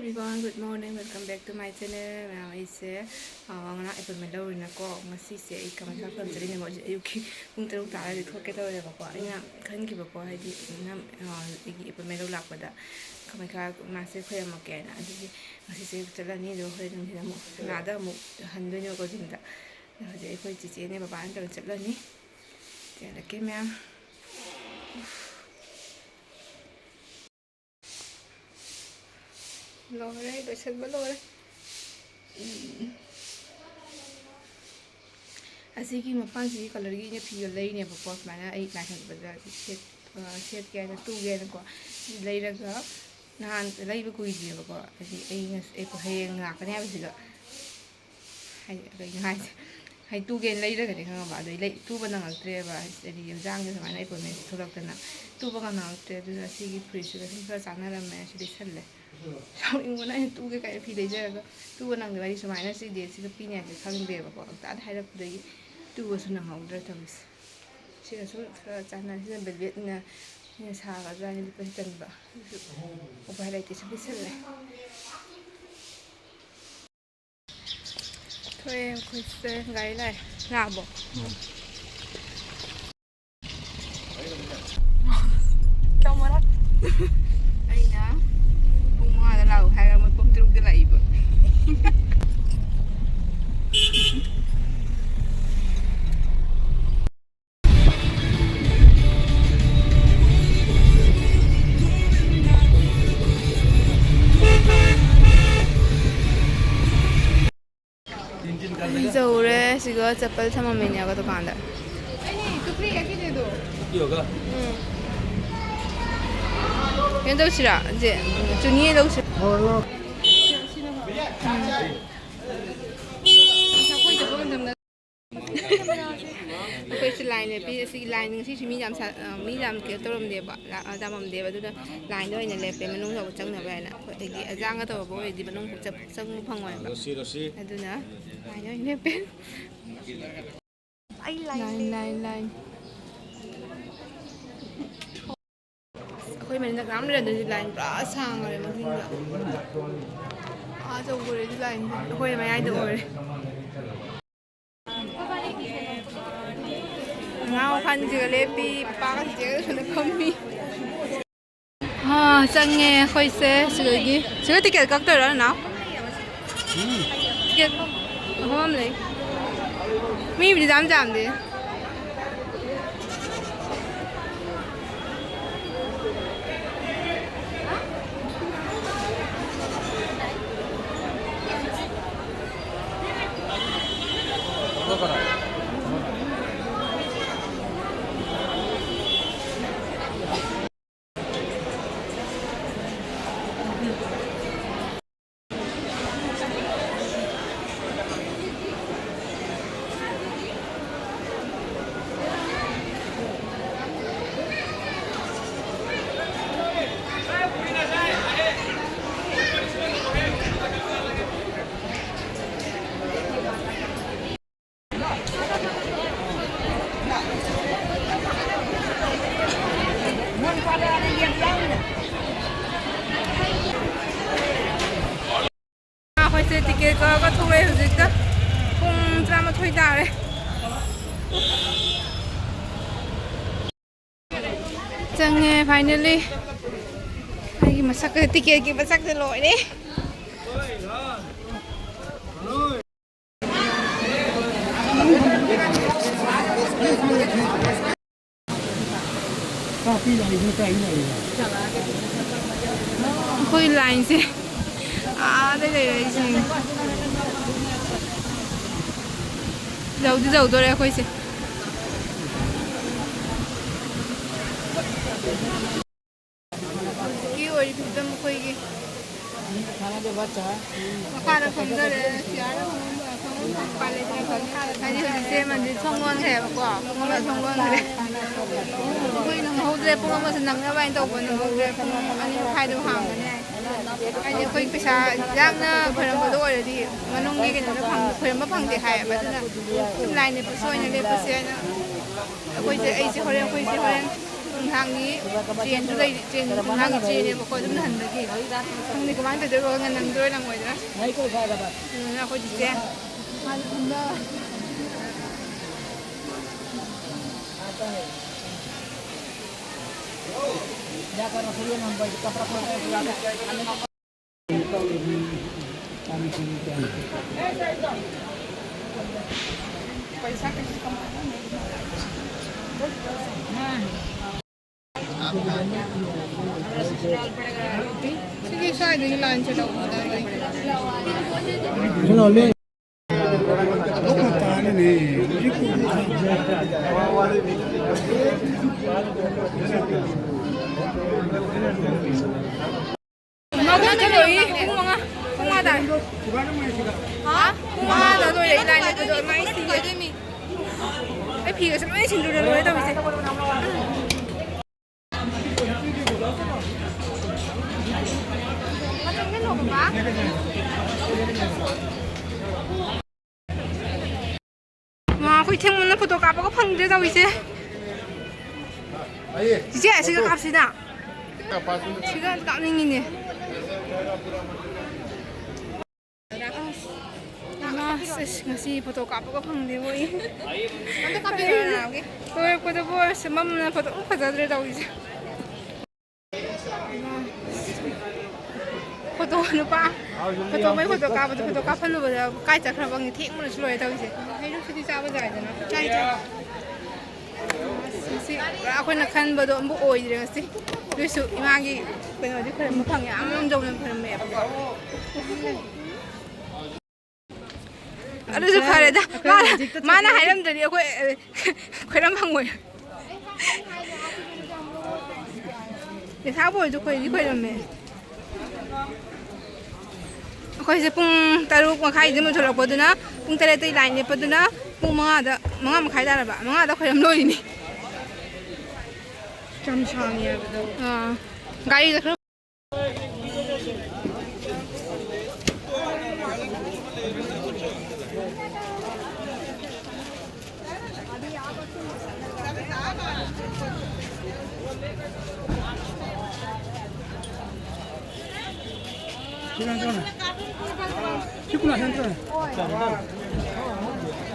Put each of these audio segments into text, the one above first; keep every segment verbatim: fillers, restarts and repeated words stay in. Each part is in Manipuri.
Everyone, good morning, welcome back to my channel. ꯃꯌꯥꯝ, ꯑꯩꯁꯦ ꯑ, ꯉꯔꯥꯡ ꯑꯦꯄꯣꯏꯟꯃꯦꯟ ꯂꯧꯔꯨꯏꯅꯀꯣ, ꯉꯁꯤꯁꯦ ꯑꯩ ꯀꯃꯥꯏꯅ ꯐꯝ ꯆꯠꯂꯤꯅꯦꯕ꯫ ꯍꯧꯖꯤꯛ ꯑꯌꯨꯛꯀꯤ ꯄꯨꯡ ꯇꯔꯨꯛ ꯇꯥꯔꯗꯤ ꯊꯣꯛꯀꯦ ꯇꯧꯔꯦꯕꯀꯣ꯫ ꯑꯩꯅ ꯈꯟꯈꯤꯕꯀꯣ, ꯍꯥꯏꯗꯤ ꯅꯪ, ꯑ, ꯑꯩꯒꯤ ꯑꯦꯄꯣꯏꯟꯃꯦꯟ ꯂꯧ ꯂꯥꯛꯄꯗ ꯀꯃꯥꯏꯅ ꯃꯥꯁꯦ ꯈꯣꯏꯔꯝꯃꯛꯀꯦꯅ꯫ ꯑꯗꯨꯒꯤ ꯉꯁꯤꯁꯦ ꯆꯠꯂꯅꯤ, ꯑꯗꯨꯒ ꯍꯣꯔꯦꯟ ꯅꯨꯡꯊꯤꯜ ꯑꯃꯨꯛ ꯉꯥꯗ ꯑꯃꯨꯛ ꯍꯟꯗꯣꯏꯅꯦꯕꯀꯣ ꯖꯤꯝꯗ꯫ ꯑꯗꯣ ꯍꯧꯖꯤꯛ ꯑꯩꯈꯣꯏ ꯆꯦꯆꯦꯅꯦ ꯕꯕꯥꯅ ꯇꯧꯔ ꯆꯠꯂꯅꯤ꯫ ꯆꯦꯜꯂꯛꯀꯦ ꯃꯌꯥꯝ꯫ ꯂꯣꯏꯔꯦ, ꯂꯣꯏꯁꯤꯟꯕ ꯂꯣꯏꯔꯦ꯫ ꯎꯝ꯫ ꯑꯁꯤꯒꯤ ꯃꯄꯥꯟꯁꯤꯒꯤ ꯀꯂꯔꯒꯤ ꯑꯩꯅ ꯐꯤꯗꯣ ꯂꯩꯔꯤꯅꯦꯕꯀꯣ꯫ ꯁꯨꯃꯥꯏꯅ ꯑꯩ ꯂꯥꯏ ꯈꯪꯗꯕꯗ ꯁꯦꯠ-, ꯑ, ꯁꯦꯠꯀꯦ ꯍꯥꯏꯅ, ꯇꯨꯒꯦ ꯍꯥꯏꯅꯀꯣ꯫ ꯁꯤ ꯂꯩꯔꯒ ꯅꯍꯥꯟ ꯂꯩꯕ ꯀꯨꯏꯗ꯭ꯔꯤꯕꯀꯣ꯫ ꯍꯥꯏꯗꯤ ꯑꯩ ꯉꯁ-, ꯑꯩ ꯍꯌꯦꯡ ꯂꯥꯛꯀꯅꯤ ꯍꯥꯏꯕꯁꯤꯗ꯫ ꯍꯥꯏꯗꯤ ꯀꯩꯅꯣ ꯍꯥꯏꯁꯦ, ꯍꯥꯏꯗꯤ ꯇꯨꯒꯦꯅ ꯂꯩꯔꯒꯗꯤ ꯈꯪꯉꯕ, ꯑꯗꯩ ꯂꯩ-, ꯇꯨꯕ ꯅꯪꯉꯛꯇ꯭ꯔꯦꯕ꯫ ꯍꯥꯏꯗꯤ ꯏꯟꯖꯥꯡꯁꯦ ꯁꯨꯃꯥꯏꯅ ꯑꯦꯄꯣꯏꯟꯃꯦꯟ ꯊꯣꯛꯂꯛꯇꯅ ꯇꯨꯕꯒ ꯅꯪꯉꯛꯇ꯭ꯔꯦ꯫ ꯑꯗꯨꯅ ꯁꯤꯒꯤ ꯐꯨꯔꯤꯠꯁꯤꯒ ꯁꯨꯝ ꯈꯔ ꯆꯥꯟꯅꯔꯝꯃꯦ, ꯁꯤ ꯂꯤꯠꯁꯜꯂꯦ꯫ ꯁꯥꯎꯅꯤꯡꯕꯅ ꯑꯩꯅ ꯇꯨꯒꯦ ꯀꯥꯏꯅ ꯐꯤ ꯂꯩꯖꯔꯒ ꯇꯨꯕ ꯅꯪꯗꯕ꯫ ꯑꯩꯗꯤ ꯁꯨꯃꯥꯏꯅ ꯁꯤ ꯗꯦꯠꯁꯤꯗ ꯄꯤꯅꯤ ꯍꯥꯏꯕꯁꯦ ꯈꯪꯗꯦꯕꯀꯣ꯫ ꯉꯟꯇꯥꯗ ꯍꯥꯏꯔꯛꯄꯗꯒꯤ ꯇꯨꯕꯁꯨ ꯅꯪꯍꯧꯗ꯭ꯔꯦ ꯇꯧꯔꯤꯁꯦ꯫ ꯁꯤꯒ ꯁꯨꯝ ꯈꯔ ꯆꯥꯟꯅ, ꯁꯤꯅ ꯕꯦꯜꯕꯦꯠꯅ ꯍꯦꯟꯅ ꯁꯥꯒꯗ꯭ꯔꯥ ꯍꯥꯏꯅ ꯂꯤꯠꯄꯁꯨ ꯇꯟꯕ꯫ ꯑꯗꯨꯁꯨ ꯎꯄꯥꯏ ꯂꯩꯇꯦ, ꯁꯨꯝ ꯂꯤꯠꯁꯜꯂꯦ꯫ ꯊꯣꯛꯑꯦ ꯑꯩꯈꯣꯏꯁꯦ ꯒꯥꯔꯤ ꯂꯥꯛꯑꯦ꯫ ꯂꯥꯛꯑꯕꯣ? ꯎꯝ꯫ ꯇꯧꯃꯔꯛ꯫ ꯑꯩꯅ ꯄꯨꯡ ꯃꯉꯥꯗ ꯂꯥꯛꯑꯣ ꯍꯥꯏꯔꯒ ꯃꯣꯏ ꯄꯨꯡ ꯇꯔꯨꯛꯇ ꯂꯥꯛꯏꯕ꯫ ꯌꯧꯔꯦ꯫ ꯁꯤꯒ ꯆꯄꯜ ꯊꯝꯃꯝꯃꯤꯅꯦꯕ ꯗꯨꯀꯥꯟꯗ꯫ ꯎꯝ꯫ ꯀꯩꯅꯣ ꯇꯧꯁꯤꯔꯥ? ꯁꯦ, ꯆꯨꯅꯤ ꯂꯧꯁꯤꯔꯥ? ꯎꯝ꯫ ꯑꯩꯈꯣꯏꯁꯨ ꯂꯥꯏꯟ ꯂꯦꯞꯄꯤ꯫ ꯑꯁꯤꯒꯤ ꯂꯥꯏꯟ ꯉꯁꯤꯁꯨ ꯃꯤ ꯌꯥꯝ ꯁꯥ-, ꯑ, ꯃꯤ ꯌꯥꯝ ꯀꯩꯅꯣ ꯇꯧꯔꯝꯗꯦꯕ, ꯂꯥ-, ꯑ, ꯆꯥꯝꯃꯝꯗꯦꯕ꯫ ꯑꯗꯨꯅ ꯂꯥꯏꯟꯗ ꯑꯣꯏꯅ ꯂꯦꯞꯄꯦ, ꯃꯅꯨꯡ ꯐꯥꯎꯕ ꯆꯪꯅꯕ ꯍꯥꯏꯅ꯫ ꯑꯩꯈꯣꯏ ꯑꯩꯗꯤ ꯑꯖꯥꯡꯒ ꯇꯧꯔꯕ ꯑꯣꯏꯔꯗꯤ ꯃꯅꯨꯡ ꯐꯥꯎ ꯆꯪ-, ꯆꯪꯕ ꯐꯪꯉꯣꯏꯕ꯫ ꯑꯗꯨꯅ ꯂꯥꯏꯟꯗ ꯑꯣꯏꯅ ꯂꯦꯞꯄꯦ꯫ ꯑꯩ ꯂꯥꯏꯟ ꯂꯥꯏꯟ, ꯂꯩ꯫ Line, line. ꯑꯩꯈꯣꯏ ꯅꯛꯅ ꯌꯥꯝ ꯂꯩꯔꯝꯗꯣꯏꯁꯦ, ꯂꯥꯏꯟ ꯄꯨꯔꯥ ꯁꯥꯡꯉꯔꯦ ꯃꯅꯤꯡꯗ꯫ ꯑꯥ ꯆꯧꯕ ꯑꯣꯏꯔꯗꯤ ꯂꯥꯏꯟꯁꯦ ꯑꯩꯈꯣꯏ ꯃꯌꯥꯏꯗ ꯑꯣꯏꯔꯦ꯫ ꯑꯉꯥꯡ ꯃꯈꯜꯁꯤꯒ ꯂꯦꯞꯄꯤ, ꯄꯥꯒ ꯆꯤꯆꯦꯒ ꯁꯣꯝꯗ ꯐꯝꯃꯤ꯫ ꯑꯥ, ꯆꯪꯉꯦ ꯑꯩꯈꯣꯏꯁꯦ ꯁꯤꯗꯒꯤ꯫ ꯁꯤꯗ ꯇꯤꯀꯦꯠ ꯀꯛꯇꯣꯏꯔꯣ ꯅꯅꯥꯎ? ꯇꯤꯀꯦꯠ ꯃꯐꯝ ꯑꯃ ꯂꯩ꯫ ꯃꯤꯕꯨꯗꯤ ꯌꯥꯝ ꯌꯥꯝꯗꯦ꯫ ꯑꯩꯈꯣꯏꯁꯦ ꯇꯤꯀꯦꯠ ꯀꯛꯑꯒ ꯊꯣꯛꯂꯛꯑꯦ ꯍꯧꯖꯤꯛꯇ꯫ ꯄꯨꯡ ꯇꯔꯥꯃꯥꯊꯣꯏ ꯇꯥꯔꯦ꯫ ꯆꯪꯉꯦ finally꯫ ꯑꯩꯒꯤ ꯃꯁꯛꯁꯦ, ꯇꯤꯀꯦꯠꯀꯤ ꯃꯁꯛꯁꯦ ꯂꯣꯏꯔꯦ꯫ ꯑꯩꯈꯣꯏ ꯂꯥꯏꯟꯁꯦ ꯑꯥꯗꯩ ꯂꯩꯔꯛꯏꯁꯤꯡ꯫ ꯌꯧꯗꯤ ꯌꯧꯗꯣꯔꯦ ꯑꯩꯈꯣꯏꯁꯦ꯫ ꯍꯧꯖꯤꯛꯀꯤ ꯑꯣꯏꯔꯤꯕ ꯐꯤꯕꯝ ꯑꯩꯈꯣꯏꯒꯤ ꯃꯈꯥꯗ ꯐꯝꯊꯔꯦ, ꯆꯤꯌꯥꯔꯗ ꯐꯝꯐꯝ ꯎꯄꯥꯏ ꯂꯩꯇ꯭ꯔꯦ꯫ ꯍꯥꯏꯗꯤ ꯍꯧꯖꯤꯛꯁꯦ ꯃꯟꯗꯤꯔ ꯊꯣꯡ ꯂꯣꯟꯈ꯭ꯔꯦꯕꯀꯣ, ꯄꯨꯡ ꯑꯃ ꯊꯣꯡ ꯂꯣꯟꯈ꯭ꯔꯦ꯫ ꯑꯩꯈꯣꯏ ꯅꯪꯍꯧꯗ꯭ꯔꯦ, ꯄꯨꯡ ꯑꯃꯁꯦ ꯅꯪꯅꯕ ꯍꯥꯏꯅ ꯇꯧꯕ, ꯅꯪꯍꯧꯗ꯭ꯔꯦ, ꯄꯨꯡ ꯑꯅꯤ ꯃꯈꯥꯏꯗ ꯍꯥꯡꯒꯅꯤ ꯍꯥꯏ꯫ ꯍꯥꯏꯗꯤ ꯑꯩꯈꯣꯏ ꯄꯩꯁꯥ ꯌꯥꯝꯅ ꯈꯣꯏꯔꯝꯕꯗꯣ ꯑꯣꯏꯔꯗꯤ ꯃꯅꯨꯡꯒꯤ ꯀꯩꯅꯣꯗ ꯐꯪ-, ꯈꯣꯏꯔꯝꯕ ꯐꯪꯗꯦ ꯍꯥꯏꯌꯦꯕ, ꯑꯗꯨꯅ ꯁꯨꯝ ꯂꯥꯏꯟ ꯂꯦꯞꯄꯁꯨ ꯑꯣꯏꯅ ꯂꯦꯞꯄꯁꯦ ꯍꯥꯏꯅ ꯑꯩꯈꯣꯏꯁꯦ, ꯑꯩꯁꯦ ꯍꯣꯔꯦꯟ, ꯑꯩꯈꯣꯏꯁꯦ ꯍꯣꯔꯦꯟ ꯄꯨꯡ ꯉꯥꯏꯍꯥꯛꯅꯤ ꯆꯦꯟꯁꯨ ꯂꯩ, ꯆꯦꯟ ꯉꯥꯏꯍꯥꯛꯅꯤ ꯆꯦꯜꯂꯦꯕꯀꯣ, ꯑꯗꯨꯝ ꯅꯍꯟꯕꯒꯤ꯫ ꯈꯪꯗꯦ ꯀꯃꯥꯏꯅ ꯇꯧꯗꯣꯏꯔꯣ, ꯉꯟꯅ ꯅꯪꯗꯣꯏꯔꯥ ꯅꯪꯉꯣꯏꯗꯣꯏꯔꯥ꯫ ꯑꯗꯨꯅ ꯑꯩꯈꯣꯏ ꯆꯤꯆꯦ꯫ ꯁꯤꯒꯤ ꯁ꯭ꯋꯥꯏꯗꯒꯤ ꯂꯥꯏꯟ ꯆꯠꯂꯛꯑꯣ꯫ ꯃꯉꯥ ꯆꯠꯂꯣꯏꯌꯦ, ꯄꯨꯡ ꯃꯉꯥ, ꯄꯨꯡ ꯃꯉꯥ ꯇꯥꯔꯦ꯫ ꯍꯥ? ꯄꯨꯡ ꯃꯉꯥꯗ ꯂꯣꯏꯔꯦ, ꯏ ꯂꯥꯏꯟ ꯂꯦꯞꯄꯗꯣ꯫ ꯃꯥꯏ ꯁꯤꯡꯒꯦ꯫ ꯑꯩ ꯐꯤꯒꯁꯨ ꯂꯣꯏ ꯁꯤꯟꯗꯨꯔ ꯂꯣꯏꯔꯦ ꯇꯧꯔꯤꯁꯦ꯫ ꯃꯥ, ꯑꯩꯈꯣꯏ ꯊꯦꯡꯃꯟꯅ ꯐꯣꯇꯣ ꯀꯥꯞꯄꯒ ꯐꯪꯗ꯭ꯔꯦ ꯇꯧꯔꯤꯁꯦ꯫ ꯆꯤꯆꯦ, ꯑꯁꯤꯒ ꯀꯥꯞꯁꯤꯅ꯫ ꯁꯤꯒ ꯀꯥꯞꯅꯤꯡꯉꯤꯅꯦ꯫ ꯑꯁ, ꯑꯁ, ꯉꯁꯤ ꯐꯣꯇꯣ ꯀꯥꯞꯄꯒ ꯐꯪꯗꯦꯕꯣ ꯑꯩ꯫ ꯂꯣꯏꯔꯛꯄꯗꯕꯨ ꯑꯁ, ꯃꯝꯅ ꯐꯣꯇꯣ ꯑꯃꯨꯛ ꯐꯖꯗ꯭ꯔꯦ ꯇꯧꯔꯤꯁꯦ꯫ ꯐꯣꯇꯣ ꯅꯨꯄꯥ, ꯐꯣꯇꯣ ꯃꯣꯏ ꯐꯣꯇꯣ ꯀꯥꯞꯄꯗꯣ, ꯐꯣꯇꯣ ꯀꯥꯞꯍꯜꯂꯨꯕꯗ ꯀꯥꯏ ꯆꯠꯈ꯭ꯔꯕ ꯈꯪꯗꯦ, ꯊꯦꯡꯕꯅꯁꯨ ꯂꯣꯏꯔꯦ ꯇꯧꯔꯤꯁꯦ꯫ ꯍꯩꯅꯧꯁꯤꯗꯤ ꯆꯥꯕ ꯌꯥꯏꯗꯅ꯫ ꯆꯥꯏ, ꯆꯥꯏ꯫ ꯑꯁ, ꯉꯁꯤ ꯄꯨꯔꯥ ꯑꯩꯈꯣꯏꯅ ꯈꯟꯕꯗꯣ ꯑꯃꯨꯛ ꯑꯣꯏꯗ꯭ꯔꯦ ꯉꯁꯤ꯫ ꯑꯗꯨꯏꯁꯨ ꯏꯃꯥꯒꯤ ꯀꯩꯅꯣꯗꯤ ꯈꯣꯏꯔꯝꯕ ꯐꯪꯉꯦ, ꯑꯃꯃꯝ ꯌꯧꯅ ꯈꯣꯏꯔꯝꯃꯦꯕꯀꯣ꯫ ꯑꯗꯨꯁꯨ ꯐꯔꯦꯗ꯫ ꯑꯩꯈꯣꯏ ꯃꯥꯅ, ꯍꯧꯖꯤꯛꯇ ꯃꯥꯅ ꯊꯣꯛꯂꯛꯏ꯫ ꯍꯥꯏꯔꯝꯗ꯭ꯔꯗꯤ ꯑꯩꯈꯣꯏ, ꯑ, ꯈꯣꯏꯔꯝ ꯐꯪꯉꯣꯏ꯫ ꯌꯦꯁꯥꯕꯨ ꯑꯣꯏꯁꯨ ꯈꯣꯏꯗꯤ ꯈꯣꯏꯔꯝꯃꯦ꯫ ꯑꯩꯈꯣꯏꯁꯦ ꯄꯨꯡ ꯇꯔꯨꯛ ꯃꯈꯥꯏꯗ ꯃꯨꯟꯊꯣꯔꯛꯄꯗꯨꯅ, ꯄꯨꯡ ꯇꯔꯦꯠꯇꯒꯤ ꯂꯥꯏꯟ ꯂꯦꯞꯄꯗꯨꯅ ꯄꯨꯡ ꯃꯉꯥꯗ, ꯃꯉꯥ ꯃꯈꯥꯏ ꯇꯥꯔꯕ, ꯃꯉꯥꯗ ꯈꯣꯏꯔꯝ ꯂꯣꯏꯔꯤꯅꯤ꯫ ꯌꯥꯝ ꯁꯥꯡꯉꯦ ꯍꯥꯏꯕꯗꯣ꯫ ꯑꯥ, ꯒꯥꯔꯤꯗ ꯈꯔ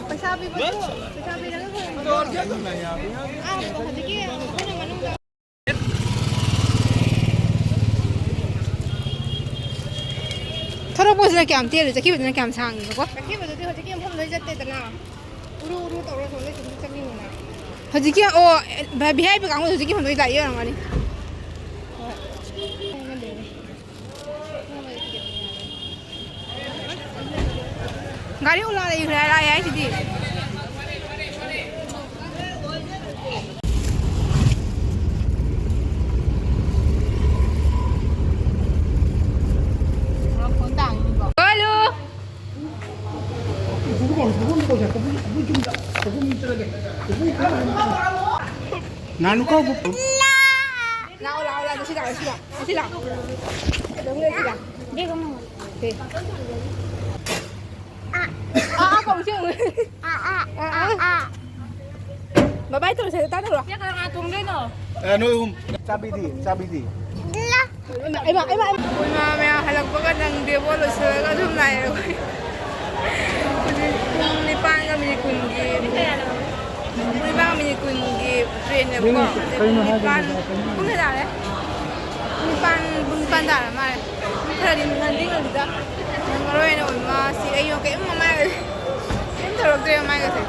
ꯄꯩꯁꯥ ꯄꯤꯕꯗꯣ, ꯄꯩꯁꯥ ꯄꯤꯔꯒ ꯈꯣꯏꯔꯝꯕꯗꯣ꯫ ꯑꯥ, ꯍꯧꯖꯤꯛꯀꯤ ꯑꯩꯈꯣꯏꯅ ꯃꯅꯨꯡꯗ ꯊꯣꯔꯛꯄꯁꯤꯅ ꯀꯌꯥꯝ ꯇꯦꯜꯂꯤ, ꯆꯠꯈꯤꯕꯗꯨꯅ ꯀꯌꯥꯝ ꯁꯥꯡꯉꯤꯕꯀꯣ? ꯆꯠꯈꯤꯕꯗꯨꯗꯤ ꯍꯧꯖꯤꯛꯀꯤ ꯃꯐꯝꯗ ꯆꯠꯇꯦꯗꯅ꯫ ꯎꯔꯨ ꯎꯔꯨ ꯇꯧꯔ ꯁꯣꯝꯗ ꯁꯨꯝ ꯆꯠꯅꯤꯡꯉꯤꯅ꯫ ꯍꯧꯖꯤꯛꯀꯤ, ꯑꯣ, ꯚꯤ ꯑꯥꯏ ꯄꯤ ꯀꯥꯡꯕꯨ ꯍꯧꯖꯤꯛꯀꯤ ꯃꯐꯝꯗ ꯂꯥꯛꯏ ꯑꯣꯏꯔꯝꯒꯅꯤ꯫ ꯍꯣꯏ꯫ ꯒꯥꯔꯤ ꯑꯣꯂꯥ ꯂꯩꯈ꯭ꯔꯦ ꯍꯥꯏꯔꯛꯑꯦ ꯍꯥꯏꯁꯤꯗꯤ꯫ ꯀꯣꯂꯨ꯫ ꯅꯥꯅꯨ ꯀꯧꯕ꯫ ꯂꯥꯛꯑꯣ, ꯂꯥꯛꯑꯣ, ꯂꯥꯛꯑꯣ, ꯁꯤ ꯂꯥꯛꯑꯣ, ꯁꯤ ꯂꯥꯛꯑꯣ, ꯁꯤ ꯂꯥꯛꯑꯣ꯫ ꯑꯗꯨꯝ ꯂꯩ, ꯁꯤ ꯂꯥꯛꯑꯣ꯫ ꯁꯤ꯫ ꯑꯥ, ꯑꯥ, ꯀꯧ, ꯁꯤ ꯌꯦꯡꯉꯨ꯫ ꯑꯥ, ꯑꯥ, ꯑꯥ, ꯑꯥ꯫ ꯕꯥꯏ ꯕꯥꯏ ꯇꯧꯔꯁꯦ, ꯇꯥꯗꯕ꯭ꯔꯣ? ꯆꯦ, ꯀꯅꯥ ꯀꯅꯥ ꯊꯣꯡꯗꯣꯏꯅꯣ? ꯑꯦ, ꯅꯣꯏ ꯑꯍꯨꯝ꯫ ꯆꯥꯕꯤꯗꯤ, ꯆꯥꯕꯤꯗꯤ꯫ ꯏꯃꯥ, ꯏꯃꯥ, ꯏꯃꯥ꯫ ꯏꯃꯥ ꯃꯌꯥꯝ ꯍꯜꯂꯛꯄꯒ ꯅꯪꯗꯦꯕꯣ, ꯂꯣꯏꯁꯤꯜꯂꯒ ꯑꯗꯨꯝ ꯂꯥꯛꯑꯦ ꯑꯩꯈꯣꯏ꯫ ꯍꯧꯖꯤꯛ ꯄꯨꯡ ꯅꯤꯄꯥꯟꯒ ꯃꯤꯅꯤꯠ ꯀꯨꯟꯒꯤ, ꯄꯨꯡ ꯅꯤꯄꯥꯟꯒ ꯃꯤꯅꯤꯠ ꯀꯨꯟꯒꯤ ꯇ꯭ꯔꯦꯟꯅꯦꯕꯀꯣ꯫ ꯀꯩꯅꯣ, ꯍꯧꯖꯤꯛ ꯄꯨꯡ ꯅꯤꯄꯥꯟ, ꯀꯩꯅꯣ ꯍꯥꯏꯗꯣꯏꯅꯣ? ꯄꯨꯡ ꯀꯌꯥ ꯇꯥꯔꯦ? ꯅꯤꯄꯥꯟ, ꯄꯨꯡ ꯅꯤꯄꯥꯟ ꯇꯥꯔ ꯃꯥꯜꯂꯦ꯫ ꯄꯨꯡ ꯈꯔꯗꯤ ꯉꯟꯗꯤ ꯉꯜꯂꯤꯗ꯫ ꯃꯔꯨ ꯑꯣꯏꯅ ꯑꯣꯏꯃꯥꯁꯤ ꯑꯩ ꯀꯩꯝ ꯃꯃꯥꯏ, ꯀꯩꯝ ꯇꯧꯔꯛꯇ꯭ꯔꯦ ꯃꯃꯥꯏꯒꯁꯦ꯫